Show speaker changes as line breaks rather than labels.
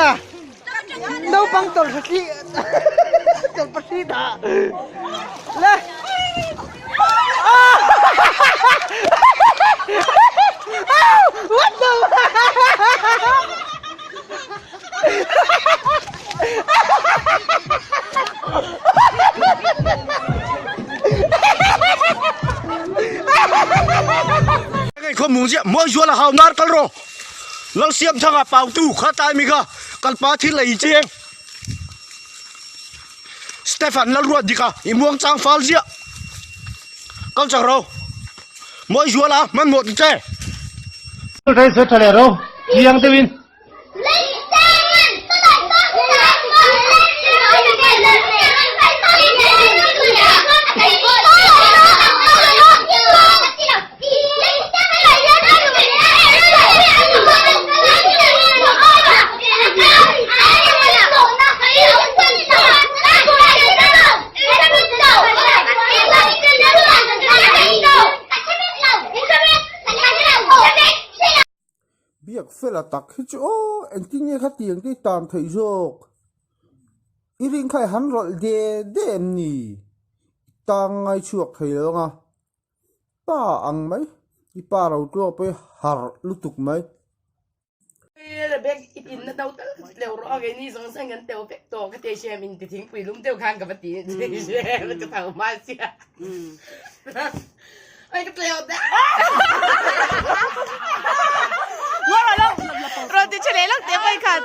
Nia naupang tawlhpahri tawlhpahri dah le What the
Ngei khaw mung ziah mawi zual a hau nar kal rawh Lal siam thanga pau tu kha tlai mi kha kalpa thil ei chiang Stephen lal ruat dika i muang chang fal ziah kal chak ro mawi zual a hmanhmawh ti che. Rei se tha leh ro chiang deuhin.
Biak fela tak hi chu aw engtin nge kha tiang te tan theih zawk i ring kha i han rawlh de de em ni i tang ngai chhuak thei lo ang a pa ang mai i pa ro tluak pawh hi harh lutuk mai.
Rebek i pinna do tal kha chu tleuh rawh a keini zawng zawng kan teu vek tawh ka ti sia min ti thingpui lum deuh khan ka va ti ka tho hma sia ai ka tleuh da
Rawn ti tha leh lawk teh vawi khat.